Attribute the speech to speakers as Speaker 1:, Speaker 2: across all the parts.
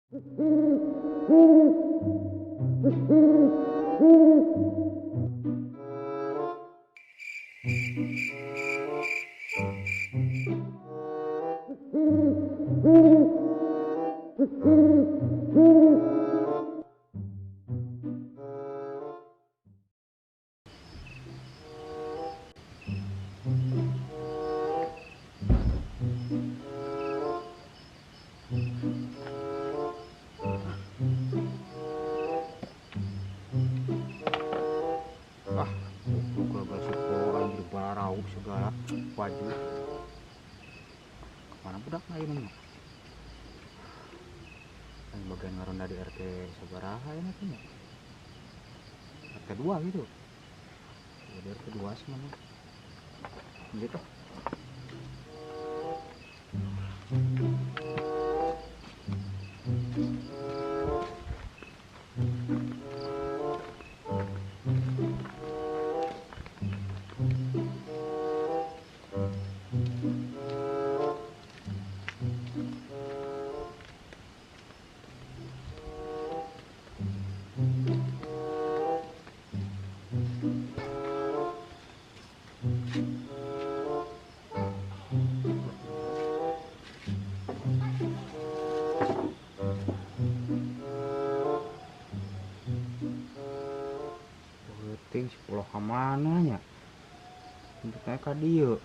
Speaker 1: Ah, raup segala baju. Kemana budak na ini mah? Yang bagian ngaronda di RT sabaraha ini tuh nya? RT 2 gitu. Ya, di RT 2 semuanya. Gitu. Penting sepuluh kemana nya untuk naik ka dieu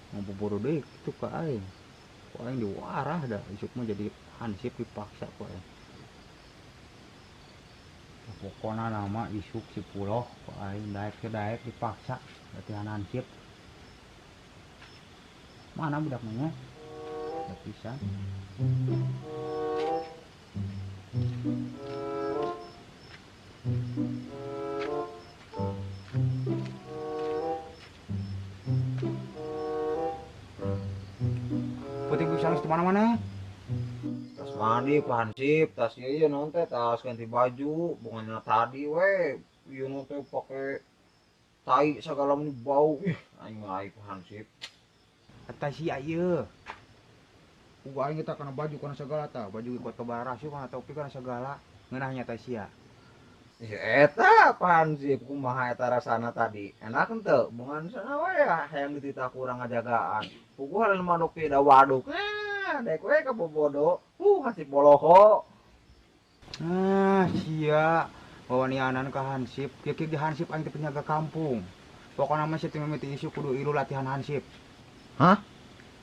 Speaker 1: mau boboro deui kitu ka aing. Ku aing diwarah dah isuk mah jadi hansip dipaksa ku aing. Pokona nama isuk si puloh ku aing daek ke daek dipaksa latihan hansip. Mana budak mah nya? Da pisan. Putih bisa di mana-mana.
Speaker 2: Tas mandi, Pak Hansip, tas ieu naon teh, tas ganti baju, bukannya tadi we, ieu naon teh pake tai sagala meni bau. Ih, aing mah aing Pak Hansip.
Speaker 1: Eta sia ieu. Uga aing kita kana baju kana sagala tah, baju ikut ke barasuk kana topi kana sagala, ngeunah nya teh sia.
Speaker 2: Ya eta Pak Hansip kumaha eta rasana tadi? Enak henteu? Bungan sana we hayang dititah kurang ngajagaan. Puguh hal manuk teh da waduk. Dek we ka bobodo. Hansip boloho.
Speaker 1: Ah, sia. Wawanianan ka hansip. Kieu-kieu ge hansip aing teh penjaga kampung. Pokona mah sia teh mimiti isuk kudu ilu latihan hansip.
Speaker 2: Hah?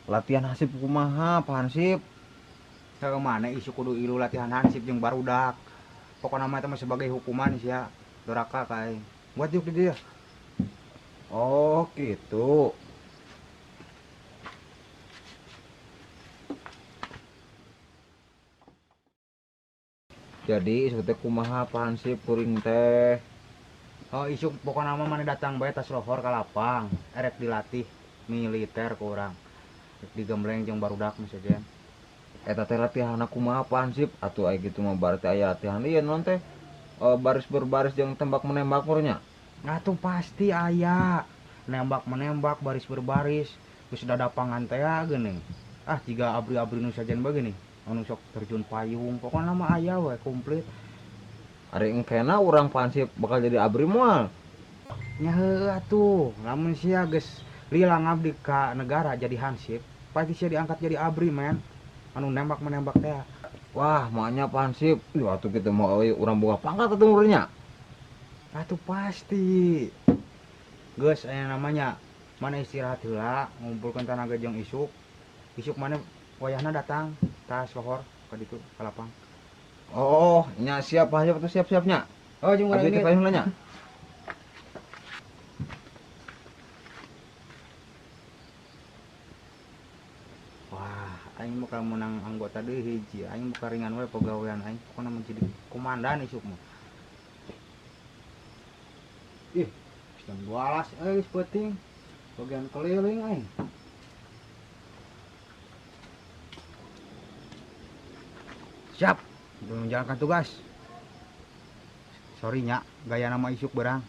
Speaker 2: Latihan hansip kumaha Pak Hansip?
Speaker 1: Heuh mana isuk kudu ilu latihan hansip jeung barudak. Pokona mah eta mah sebagai hukuman sia. Doraka ka aing. Buat yuk di dieu.
Speaker 2: Oh, gitu. Jadi isuk teh kumaha Pak Hansip kuring teh?
Speaker 1: Oh, isuk pokona mah maneh datang bae tas lohor ka lapang, erek dilatih militer ku urang. Rek digembleng jeung barudak mah sejen.
Speaker 2: Eta teh latihanna kumaha Pak Hansip? Atuh aya kitu mah berarti aya latihan ieu naon teh? Baris berbaris jeung tembak menembak meureun nya?
Speaker 1: Atuh pasti aya. Nembak menembak baris berbaris, geus dadapangan teh geuning. Ah, jiga abri-abri nu sajen bae geuning. Anu sok terjun payung, pokokna mah aya we komplit.
Speaker 2: Ari engkena urang Pak Hansip bakal jadi abri moal.
Speaker 1: Nya heueuh atuh, lamun sia geus lila ngabdi ka negara jadi hansip, pasti sia diangkat jadi abri men. Anu nembak menembak teh.
Speaker 2: Wah, maknya Pak Hansip, ih atuh kitu mah euy urang boga pangkat atuh meureun nya.
Speaker 1: Atuh pasti. Geus aya namanya mana istirahat heula, ngumpulkeun tanaga jeung isuk. Isuk mana wayahna datang tas lohor ka ditu ka lapang.
Speaker 2: Oh, nya siap Pak Hansip atuh siap-siapnya.
Speaker 1: Oh, jeung urang
Speaker 2: Abdi teh
Speaker 1: ini.
Speaker 2: payung nya.
Speaker 1: Wah, aing bakal menang anggota deui hiji, aing bakal ringan we pagawean aing pokona mah jadi komandan isuk mah. Ih, jam 12 euy geus peuting. Bagian keliling aing. Siap, menjalankan tugas. Sorry nya, gaya nama isuk berang.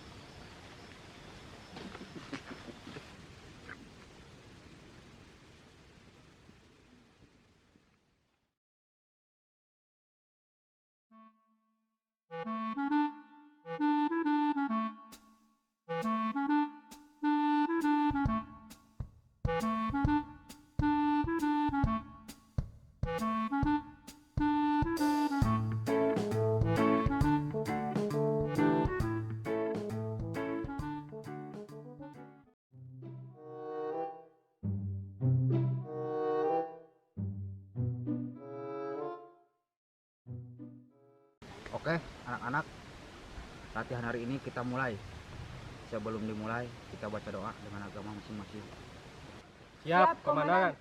Speaker 1: Oke, anak-anak. Latihan hari ini kita mulai. Sebelum dimulai, kita baca doa dengan agama masing-masing.
Speaker 3: Siap, Komandan.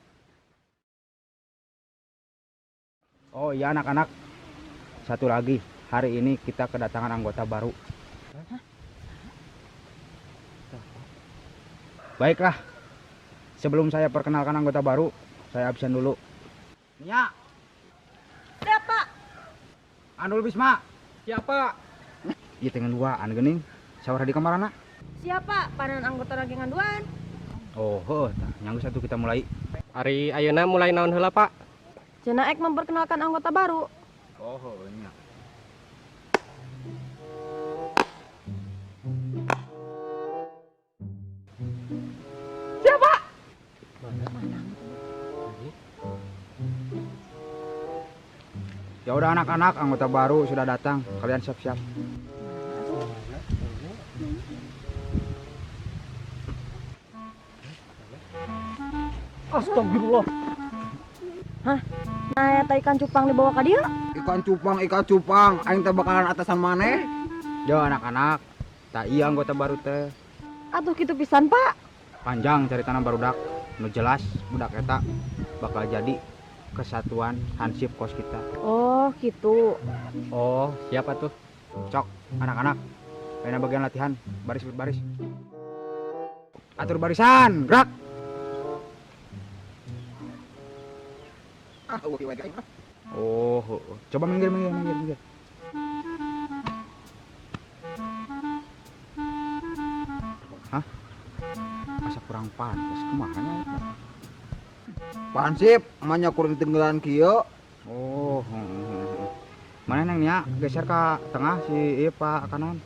Speaker 1: Oh iya anak-anak, satu lagi. Hari ini kita kedatangan anggota baru. Baiklah, sebelum saya perkenalkan anggota baru, saya absen dulu. Nia.
Speaker 4: Siap, Pak.
Speaker 1: Andul Bisma.
Speaker 3: Siap, Pak.
Speaker 1: Iya dengan duaan geuning. Sawar di kamarana.
Speaker 4: Siap, Pak. Panan anggota lagi nganduan.
Speaker 1: Oh, heuh, tah nya geus atuh kita mulai.
Speaker 3: Ari ayeuna mulai naon heula, Pak?
Speaker 4: Cenah ek memperkenalkan anggota baru.
Speaker 1: Oh, heuh nya.
Speaker 4: Siap, Pak.
Speaker 3: Mana?
Speaker 1: Ya udah anak-anak, anggota baru sudah datang. Kalian siap-siap.
Speaker 3: Astagfirullah.
Speaker 4: Hah? Nah, eta ikan cupang dibawa ka dieu?
Speaker 2: Ikan cupang, aing teh bakalan atasan maneh.
Speaker 1: Yo anak-anak, tak iya anggota baru teh.
Speaker 4: Atuh kitu pisan, Pak.
Speaker 1: Panjang ceritana barudak. Nu jelas budak eta bakal jadi kesatuan Hansip kos kita.
Speaker 4: Oh, gitu.
Speaker 3: Oh, siap atuh.
Speaker 1: Cok, anak-anak. Ayeuna bagian latihan, baris berbaris. Atur barisan, gerak.
Speaker 2: Ah, eueuh wae aing.
Speaker 1: Oh, heueuh. Coba minggir, minggir, minggir, minggir. Hah? Asa kurang pantas kumaha nya eta?
Speaker 2: Pansip, manya kurang tinggalan kieu.
Speaker 1: Oh, Mana neng nia geser ke tengah si ieu Pak kanan.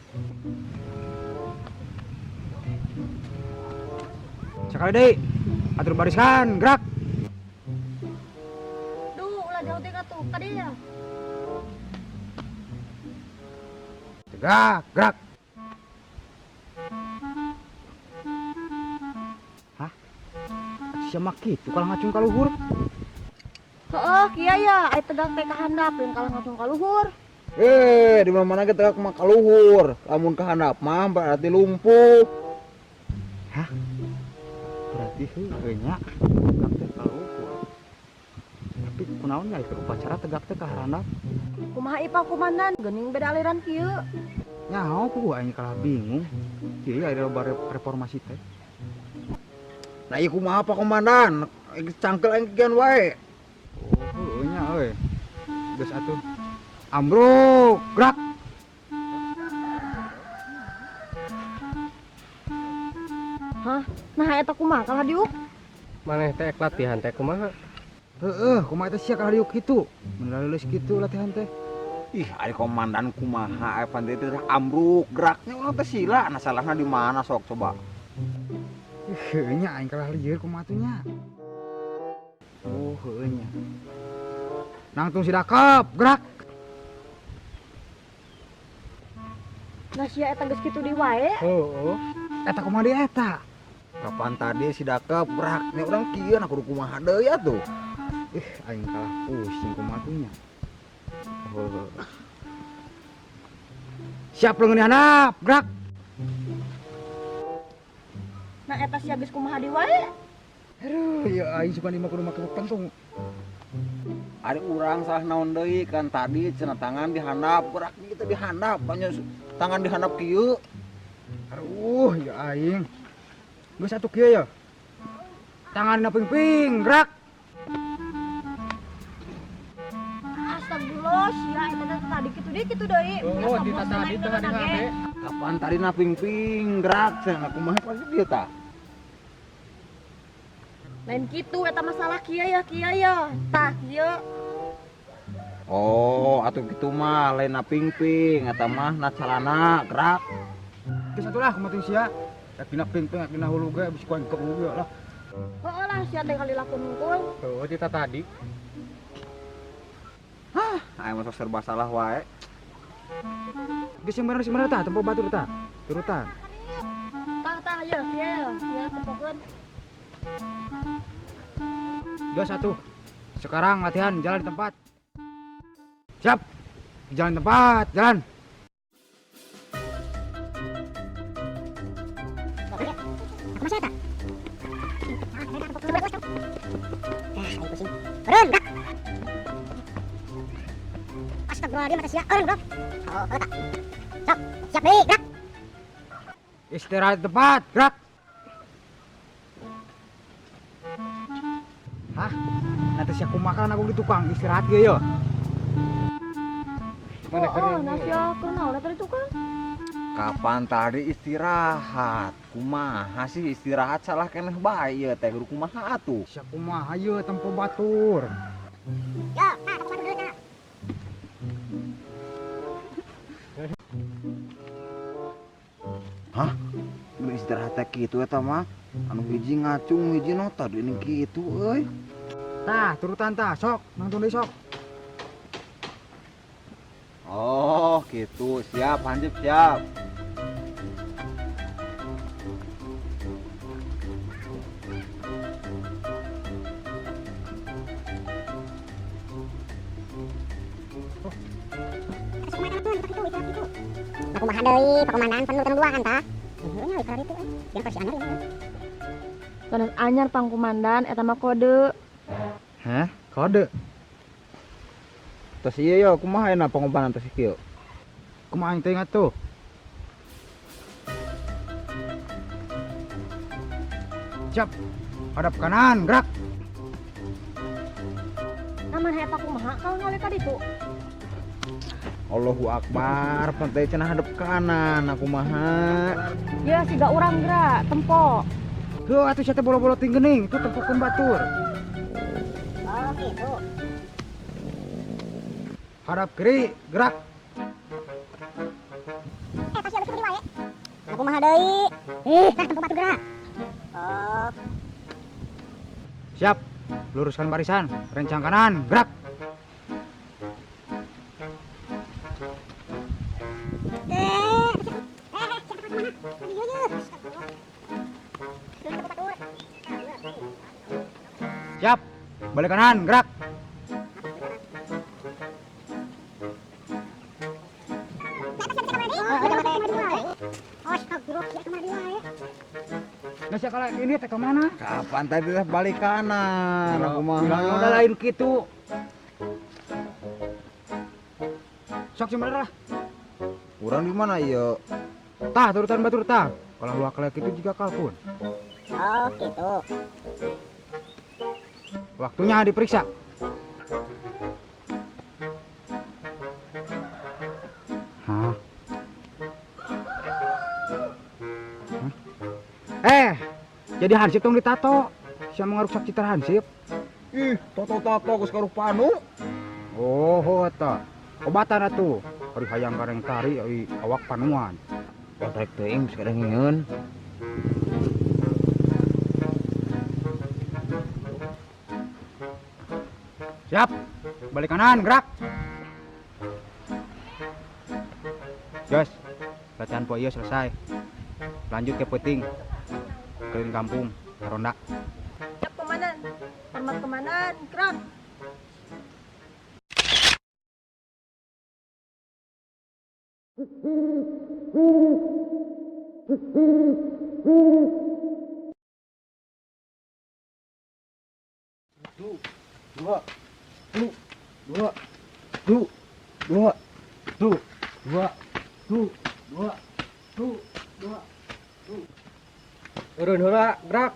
Speaker 1: Sekali deui. Atur barisan, gerak.
Speaker 4: Duh, ulah jauh teh atuh. Ka dieu.
Speaker 1: Tegak, gerak. Hah? Siapa kitu kalau ngacung ka luhur?
Speaker 4: Heeh, kieu ya, aya tegak teh ka handap lain kalah ngacung ka luhur.
Speaker 2: Eh, di mana-mana ge tegak mah ka luhur. Lamun ka handap mah berarti lumpuh.
Speaker 1: Hah? Berarti heueuh nya tegak teh ka luhur. Tapi kunaon nya keur upacara tegak teh ka handap?
Speaker 4: Kumaha ieu komandan? Geuning beda aliran kieu.
Speaker 1: Nyaho ku aing kalah bingung. Kieu aya loba reformasi teh.
Speaker 2: Nah, ieu kumaha Pak Komandan? Cangkel aing kian wae.
Speaker 1: Oh, heueuh nya euy. Geus atuh. Ambruk, gerak.
Speaker 4: Hah? Nah, eta kumaha kalah diuk?
Speaker 3: Maneh teh latihan teh kumaha?
Speaker 1: Heeh, kumaha teh sia kalah diuk kitu? Mun leuleus kitu latihan teh.
Speaker 2: Ih, ari komandan kumaha Evan teh teh ambruk geraknya urang teh sila. Nah, salahna di mana sok coba?
Speaker 1: Heueuh nya aing kalah lieur kumaha tuh nya. Oh, heueuh nya. Nangtung sidakep, gerak.
Speaker 4: Nah, sia eta geus kitu deui wae.
Speaker 3: Heeh.
Speaker 1: Eta kumaha deui eta?
Speaker 2: Kapan tadi sidakep geraknya urang kieu nah kudu kumaha deui atuh.
Speaker 1: Ih, aing kalah pusing kumaha tuh nya. Oh. Siap leungeun handap, gerak.
Speaker 4: Nah, eta sia geus kumaha deui wae.
Speaker 1: Aduh, ya aing suka di mah kudu make pentung.
Speaker 2: Ari urang salah naon deui kan tadi cenah tangan dihandap, geraknya kita dihandap, banyak tangan dihandap kieu.
Speaker 1: Aduh, ya aing. Geus atuh kieu ya. Tangan dina pingping, gerak.
Speaker 4: Astagfirullah, sia eta teh tadi kitu deui kitu deui.
Speaker 3: Oh, di tadi teh hade.
Speaker 2: Kapan tadi na pingping gerak cenah kumaha pasti dia tah.
Speaker 4: Lain kitu eta masalah kieu ya, kieu ya. Tah kieu.
Speaker 2: Oh, atuh kitu mah lain na pingping eta mah na calana gerak.
Speaker 1: Geus atuh lah kumaha sia. Rek dina pingping, rek dina hulu ge bisi ku aing keung ge lah.
Speaker 4: Heeh lah sia teh kali lakon hungkul.
Speaker 3: Heeh, di tadi.
Speaker 2: Hah, aing mah sok serba salah wae.
Speaker 1: Geus yang bener, sing bener tah, tempo batur tah. Turutan.
Speaker 4: Tah tah ya, kieu ya, ya tempokeun.
Speaker 1: 2 1. Sekarang latihan jalan di tempat. Siap. Jalan tempat, jalan. Istirahat tempat, gerak. Hah? Nanti siapa makan aku di tukang istirahat ge yo.
Speaker 3: Mana
Speaker 4: Oh, nasi aku naon tadi tukang.
Speaker 2: Kapan tadi istirahat? Kumaha sih istirahat salah keneh bae ieu teh kudu kumaha atuh?
Speaker 1: Sia kumaha ieu tempo batur.
Speaker 2: Hah? Mun istirahat teh kitu eta mah. Anu hiji ngacung hiji nota deui kitu euy.
Speaker 1: Tah, turutan tah, sok, nangtung deui sok.
Speaker 2: Oh, gitu. Siap, hansip siap.
Speaker 5: Kumaha deui pakomandan pan nurutan duaan tah. Heuh nya ka ditu euy. Jeung versi anyar ieu.
Speaker 4: Sanes anyar pangkomandan eta mah kode.
Speaker 1: Hah? Kode.
Speaker 2: Tos ieu yo kumaha enak pengorbanan tos kieu?
Speaker 1: Kumaha aing teh ingat tuh. Siap. Hadap kanan, gerak.
Speaker 4: Nah maneh eta kumaha kalau ngalih ka ditu?
Speaker 2: Allahu Akbar, pantai cenah hadap kanan, aku maha.
Speaker 4: Ya siga urang gerak tempo.
Speaker 1: Heuh atuh sia teh bolo-bolo tinggening, itu tempokeun batur.
Speaker 5: Oh gitu.
Speaker 1: Hadap kiri, gerak.
Speaker 5: Pasti abis itu wae. Aku kumaha deui? Ih, tah tempo batu gerak. Oh.
Speaker 1: Siap. Luruskan barisan, rencang kanan, gerak. Siap. Balik kanan, gerak. Nah, siapa lagi ini teh kemana?
Speaker 2: Kapan tadi teh balik kanan, aku mah.
Speaker 1: Udah lain gitu. Sok sebenarnya lah.
Speaker 2: Urang di mana ieu?
Speaker 1: Tah, turutan batur tah. Kalau lu akal itu juga kalkun.
Speaker 5: Oh gitu.
Speaker 1: Waktunya diperiksa. Hah? Hah? Jadi hansip tong ditato. Siapa ngarusak citra hansip?
Speaker 2: Ih, toto-toto geus karupanu.
Speaker 1: Oh, eta. Obatan atuh. Ari hayang kareng tari ari awak panuan.
Speaker 2: Otrek teuing geus kadengeun.
Speaker 1: Siap. Balik kanan, gerak. Jos, latihan poe ieu selesai. Lanjut ke peuting. Keliling kampung, ronda.
Speaker 4: Siap komandan. Hormat komandan, gerak.
Speaker 2: Dua, tu, dua, tu, dua, tu, dua, tu, dua, tu, dua.
Speaker 3: Urun heula, gerak.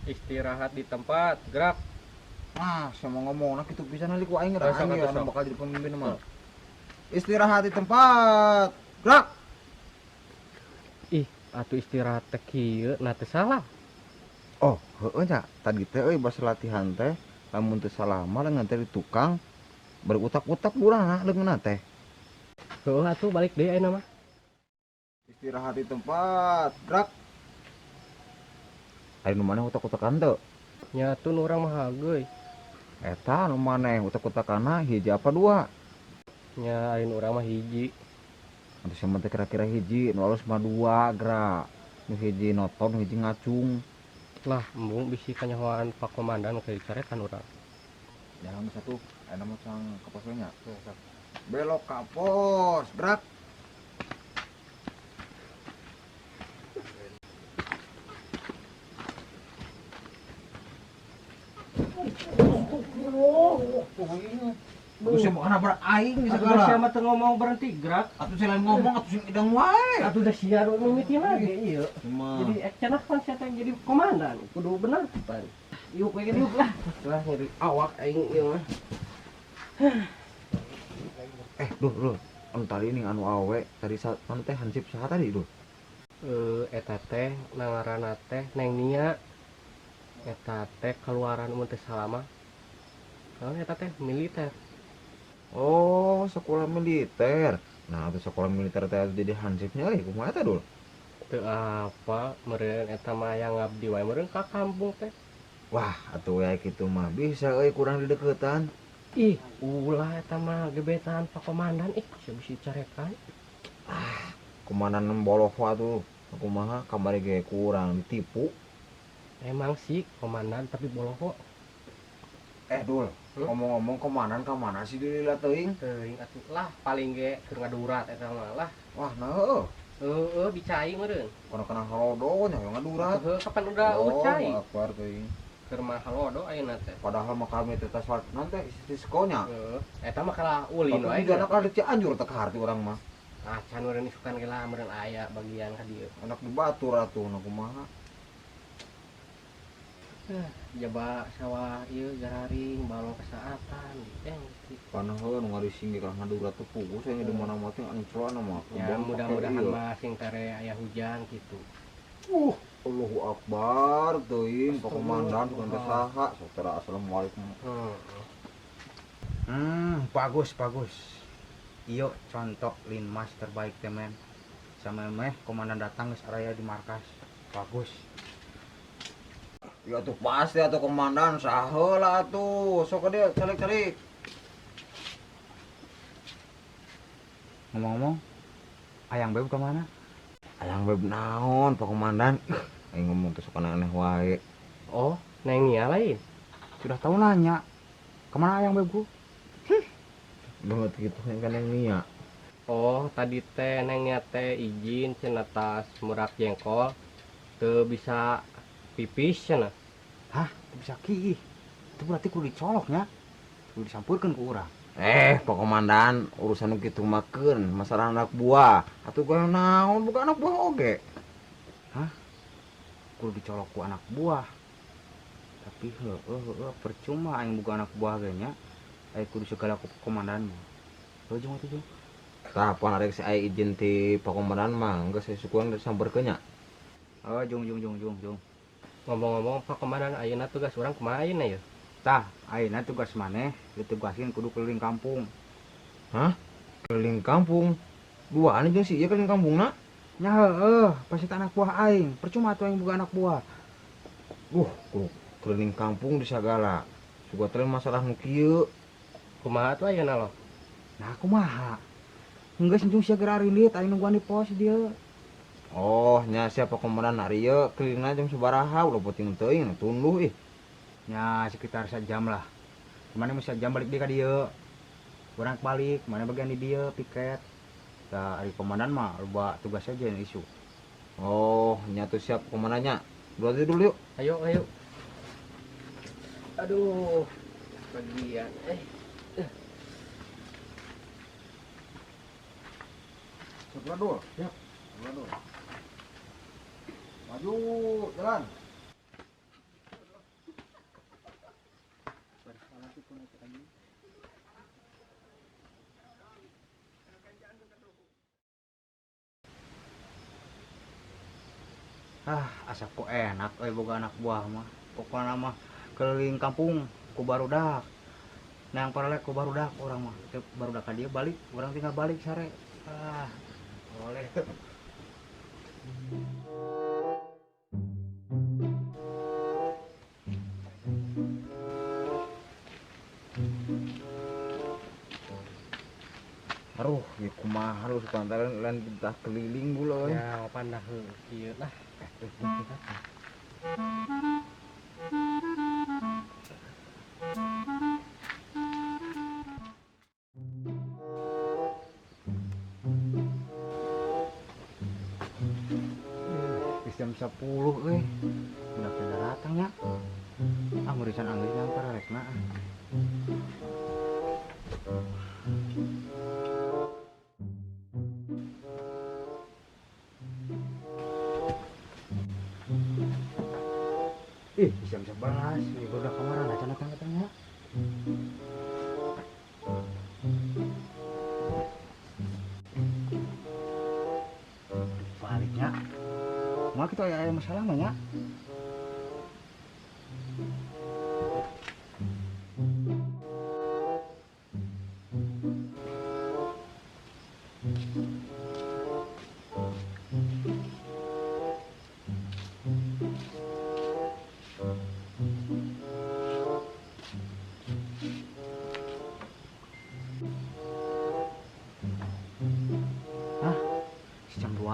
Speaker 3: Istirahat di tempat, gerak.
Speaker 2: Ah, sama ngomong nah kitu pisan heuli ku aing
Speaker 3: Sok,
Speaker 2: aing
Speaker 3: atuh,
Speaker 2: anu
Speaker 3: sok.
Speaker 2: bakal jadi pemimpin mah. Istirahat di tempat. Gerak.
Speaker 3: Ih, atuh istirahat teh kieu na teu salah.
Speaker 2: Oh, heueuh nya. Tadi teh euy basa latihan teh lamun teu salah mah leungeun teh di tukang berutak-utak urang leungeunna teh.
Speaker 3: Heueuh atuh balik deui ayeuna mah.
Speaker 2: Istirahat di tempat. Gerak. Ari nu maneh utak-utakan teu?
Speaker 3: Nya atuh nu urang mah hageuy.
Speaker 2: Eta nu maneh utak-utakanna hiji apa dua?
Speaker 3: Nya ari nu urang mah hiji.
Speaker 2: Atuh sia mah teh kira-kira hiji, nu alus mah dua gerak. Nu hiji noton, nu hiji ngacung.
Speaker 3: Lah, embung bisi kanyahoan Pak Komandan ke dicarekan urang.
Speaker 2: Jangan satu, enak mah sang ka pos we nya. Belok ka pos, gerak. Atuh sia mah nabrak aing di
Speaker 3: Atuh
Speaker 2: segala.
Speaker 3: da sia mah teu ngomong berhenti gerak.
Speaker 2: Atuh sia lain ngomong atuh sing idang wae.
Speaker 3: Atuh da sia nu mimitina ge ieu.
Speaker 2: Cuma
Speaker 3: Jadi action pan sia teh jadi komandan, kudu bener pan. Yuk we yuk lah. Lah nyeri awak aing ieu mah.
Speaker 2: Duh, duh. Anu tadi nih anu awe tadi saat mana teh hansip saha tadi duh.
Speaker 3: Eta teh ngaranna teh Neng Nia. Eta teh keluaran mun teh salama. Naon eta teh militer.
Speaker 2: Oh, sekolah militer. Nah, atuh sekolah militer teh atuh jadi hansipnya euy, kumaha eta dul?
Speaker 3: Teu apa meureun eta mah aya ngabdi wae meureun ka kampung teh.
Speaker 2: Wah, atuh we kitu mah bisa euy kurang dideukeutan.
Speaker 3: Ih, ulah eta mah gebetan Pak Komandan ih, sia bisi carekan.
Speaker 2: Ah, komandan boloh atuh. Kumaha kamari ge kurang ditipu.
Speaker 3: Emang sih komandan tapi boloho.
Speaker 2: Dul, ngomong-ngomong komandan ka mana sih dulu lah teuing?
Speaker 3: Teuing atuh lah paling ge keur ngadurat eta mah lah.
Speaker 2: Wah, nah heueuh.
Speaker 3: Heeh, dicai meureun.
Speaker 2: Kana-kana halodo nya hoyong ngadurat.
Speaker 3: Heueuh, kapan udah ucai?
Speaker 2: Akbar teuing.
Speaker 3: Keur mah halodo ayeuna teh.
Speaker 2: Padahal mah kami teh tas naon teh diskonya.
Speaker 3: Heeh, eta mah kalah ulin wae.
Speaker 2: Tapi anak ada Cianjur teh kaharti urang mah.
Speaker 3: Ah, can meureun isukan ge lah meureun aya bagian ka dieu.
Speaker 2: Anak di Batur atuh nu kumaha.
Speaker 3: Jaba sawah ieu gararing balong kesaatan gitu.
Speaker 2: Panah heuh nu ngarising ge kalah ngadurat teh puguh saya di mana-mana teh ancoan mah.
Speaker 3: Ya mudah-mudahan mah sing tere aya hujan gitu.
Speaker 2: Allahu Akbar teuing Pak Komandan bukan teh saha. Sok tera assalamualaikum.
Speaker 1: Bagus bagus. Iyo contoh linmas terbaik teh men. Sama meh komandan datang geus araya di markas. Bagus.
Speaker 2: Ya tuh pasti atuh komandan saheula atuh. Sok dia calik-calik.
Speaker 1: Ngomong-ngomong, Ayang Beb ke mana?
Speaker 2: Ayang Beb naon Pak Komandan? Aing ngomong teh sok aneh wae.
Speaker 3: Oh, Neng Nia lain.
Speaker 1: Sudah tahu nanya. Kemana Ayang Bebku?
Speaker 2: Banget gitu yang kan Neng Nia.
Speaker 3: Oh, tadi teh Neng Nia teh izin cenah tas murak jengkol teu bisa pipis cenah.
Speaker 1: Hah, teu bisa kiih. Itu berarti kudu dicoloknya. Kudu disampurkeun ku urang.
Speaker 2: Pak Komandan, urusan nu kitu mah keun masalah anak buah. Atuh goyang naon bukan anak buah oge.
Speaker 1: Hah? Kudu dicolok ku anak buah. Tapi heueuh heueuh percuma aing boga anak buah ge nya. Aing kudu segala ku komandan mah. Heuh jeung atuh jeung.
Speaker 2: Tah, pan arek si aya izin ti Pak Komandan mah geus saya syukuran disamperkeun nya.
Speaker 1: Oh, jung jung jung jung jung.
Speaker 3: Ngomong-ngomong Pak Komandan ayeuna tugas urang kumaha ayeuna ya?
Speaker 1: Tah, ayeuna tugas maneh ditugasin kudu keliling kampung.
Speaker 2: Hah? Keliling kampung? Duaan jeung si ieu keliling kampungna?
Speaker 1: Nya heueuh, pasti anak buah aing. Percuma atuh aing boga anak buah.
Speaker 2: Kudu keliling kampung di sagala. Suga teh masalah nu kieu.
Speaker 3: Kumaha atuh ayeuna lo?
Speaker 1: Nah, kumaha? Geus njung sia geura rindit aing nungguan di pos dieu.
Speaker 2: Oh, nya siapa komandan ari ieu kelilingna jam sabaraha ulah penting teuing tunduh ih.
Speaker 1: Nya sekitar sajam lah. Kemana mah sajam balik deui ka dieu. Urang balik, mana bagian di dieu piket. Tah ari komandan mah loba tugas aja yang isu.
Speaker 2: Oh, nya tuh siap komandannya. Berarti dulu yuk.
Speaker 3: Ayo, ayo. Aduh, bagian.
Speaker 2: Sebelah dulu. Siap. Sebelah dulu. Maju, jalan.
Speaker 1: Ah, asa kok enak euy boga anak buah mah. Pokona mah keliling kampung ku barudak. Nah, yang paralek ku barudak urang mah. Teu barudak ka dieu balik, urang tinggal balik sare. Ah, boleh.
Speaker 2: Aduh, ya kumaha lu suka lain kita keliling dulu euy.
Speaker 3: Ya, pandah heuh kieu lah.
Speaker 1: Geus jam 10 euy. Budak teh datang nya. Ah murisan anggeus nang pararekna ah. Ih, jam 11, ini udah kemarin aja datang-datangnya. Baliknya, mau kita ada masalah mah ya? Jam 12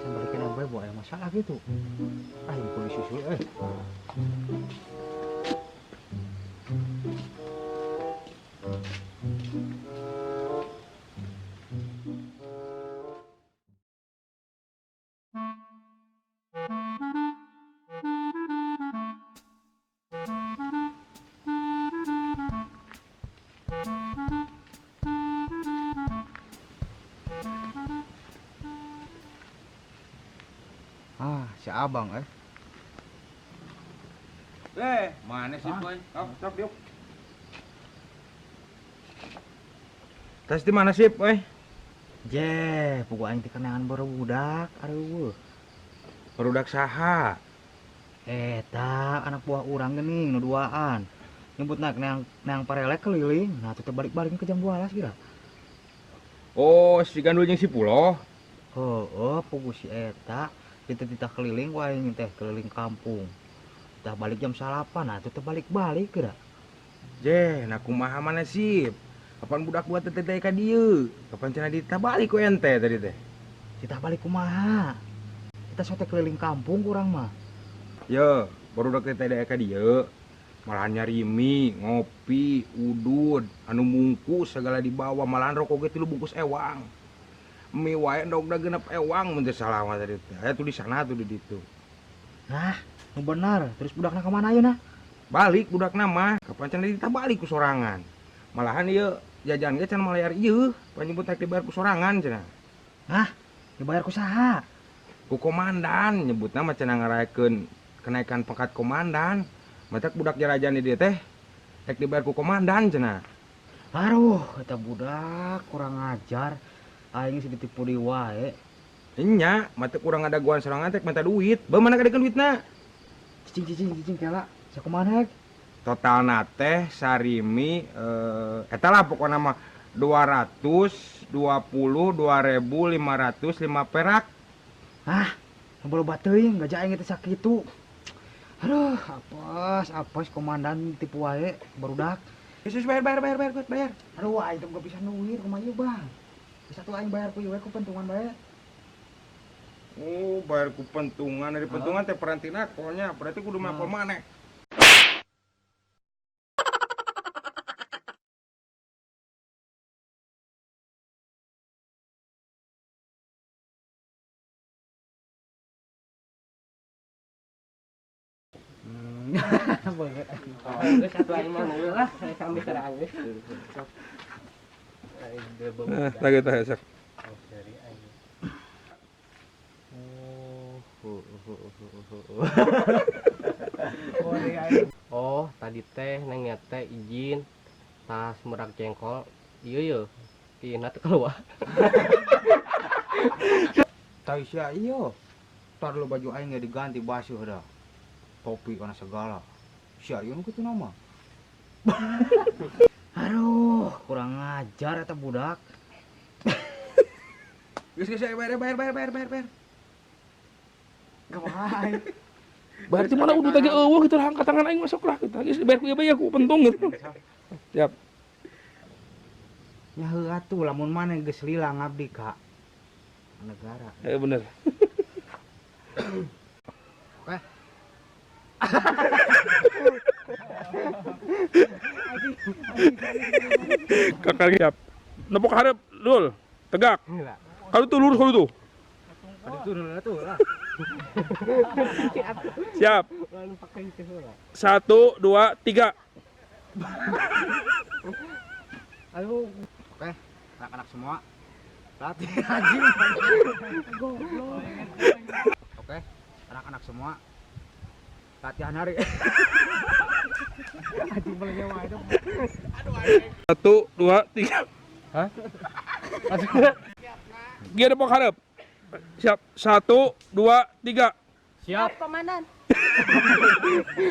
Speaker 1: saya balikin apa buat yang masalah gitu. Ah ini kudu disusul eh. Ah, si abang eh.
Speaker 6: Mana sih, Boy? Oh, stop yuk. Tas di mana sih, Boy?
Speaker 1: Je, pugu aing teh kenangan barudak, aduh.
Speaker 6: Barudak saha?
Speaker 1: Eta anak buah urang geuning nu duaan. Nyebut naik neang parelek keliling. Nah, teh balik-balik ke jam 12 kira.
Speaker 6: Oh, si gandul jeung si Puloh.
Speaker 1: Heeh, pugu si eta. Dititah keliling ku aing teh keliling kampung. Tah balik jam 9, nah itu teh balik-balik geura.
Speaker 6: Je, nah kumaha mana sih? Kapan budak buat teh teh ka dieu? Kapan cenah dititah balik ku ente tadi teh?
Speaker 1: Titah balik kumaha? Kita sote keliling kampung kurang mah.
Speaker 6: Yo, barudak teh teh ka dieu. Malahan nyari mie, ngopi, udud, anu mungkus segala dibawa, malahan rokok ge 3 bungkus ewang. Mie wae endogna 6 ewang mun teu salah mah tadi teh. Aya tulisanna tuh di ditu.
Speaker 1: Nah, nu bener. Terus budakna ka mana ayeuna?
Speaker 6: Balik budakna mah, kapan cenah dititah balik ku sorangan. Malahan ieu jajan ge can malayar ieu, panyebut rek dibayar ku sorangan cenah.
Speaker 1: Hah? Dibayar ku saha?
Speaker 6: Ku komandan, nyebutna mah cenah ngarayakeun kenaikan pangkat komandan. Matak budak jarajan di dieu teh rek dibayar ku komandan cenah.
Speaker 1: Aduh, eta budak kurang ajar. Aing sih ditipu deui wae.
Speaker 6: Nya, mata kurang ada guan sorangan teh minta duit. Beuh mana kadekeun duitna?
Speaker 1: Cicing cicing cicing kela. Sakumaha hek?
Speaker 6: Totalna teh sarimi eta lah pokona mah 222.505 perak.
Speaker 1: Hah? Loba teuing gajah aing teh sakitu. Aduh, apes apes komandan tipu wae barudak.
Speaker 6: Geus bayar bayar bayar bayar bayar.
Speaker 1: Aduh, aing teh boga pisan duit kumaha ieu, Bang? Bisa tuh aing bayar ku ieu ku pentungan bae.
Speaker 6: Oh, bayar ku pentungan, dari pentungan teh perantina pokoknya berarti kudu mapel maneh.
Speaker 1: Banget.
Speaker 3: Geus atuh aing mah ngeuleuh lah, saya sambil terang geus.
Speaker 6: Lagi teh sok.
Speaker 3: Oh, tadi teh neng teh izin tas merak jengkol. Iya ye. Tina teh keluar.
Speaker 1: Tahu sia ieu. Tar lu baju aing ge diganti basuh dah. Topi kana segala. Sia ieu nu kitu nama. Aduh, kurang ajar eta budak.
Speaker 6: Geus geus bayar bayar bayar bayar bayar bayar.
Speaker 1: Kumaha aing?
Speaker 7: Berarti mana udah tadi eueuh gitu lah angkat tangan aing masuk lah gitu. Geus dibayar ku ieu bae ku pentung gitu. Siap.
Speaker 1: Nya heuh atuh lamun maneh geus lila ngabdi ka negara.
Speaker 7: Bener.
Speaker 1: Oke.
Speaker 7: Kakak siap. Nepok hareup, Dul. Tegak. Kalau tuh lurus kalau tuh.
Speaker 1: Aduh tuh tuh lah.
Speaker 7: Siap. 1, 2, 3.
Speaker 1: Aduh. Oke, anak-anak semua. Latih anjing. Oke, anak-anak semua. Latihan hari. Anjing boleh nyawa itu.
Speaker 7: 1, 2, 3.
Speaker 3: Hah?
Speaker 7: Gia depok harap. Siap. 1, 2, 3.
Speaker 3: Siap.
Speaker 4: Komandan.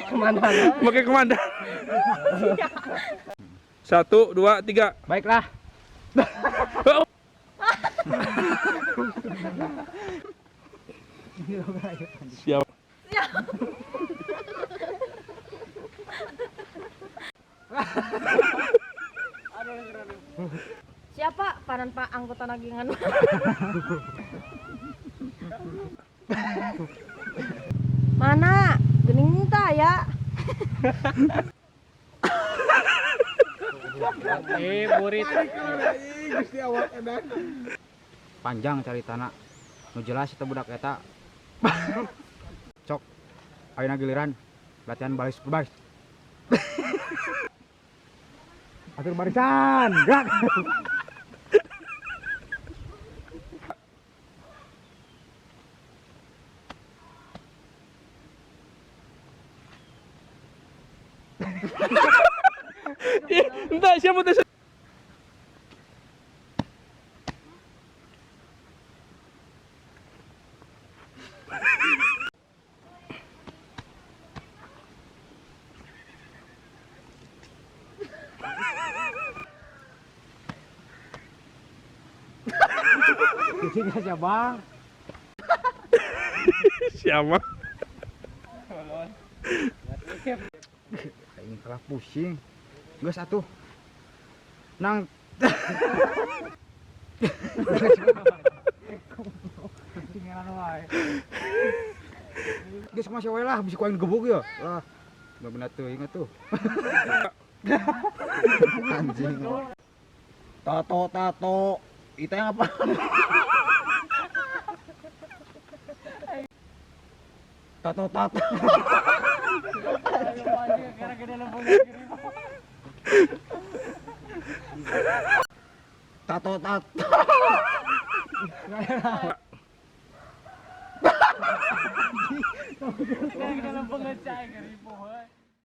Speaker 3: Kemana?
Speaker 7: Pakai komandan. 1, 2, 3.
Speaker 1: Baiklah.
Speaker 7: Siap.
Speaker 4: Siapa panan Pak anggota nagingan? Mana? Gening ta ya.
Speaker 3: Burit.
Speaker 1: Panjang cari tanah. Nu jelas itu budak eta. Cok. Ayeuna giliran latihan baris berbaris. Atur barisan, gerak.
Speaker 7: Entah siapa teh.
Speaker 1: Kucing aja, Bang.
Speaker 7: Siapa?
Speaker 1: Aing kalah pusing. Geus atuh. Nang Tinggalan wae. Geus masih wae lah, bisa ku aing gebuk ya. Lah, bener tuh ingat tuh.
Speaker 2: Anjing. Tato tato. Itu yang apa? Tato tato. Tato tato.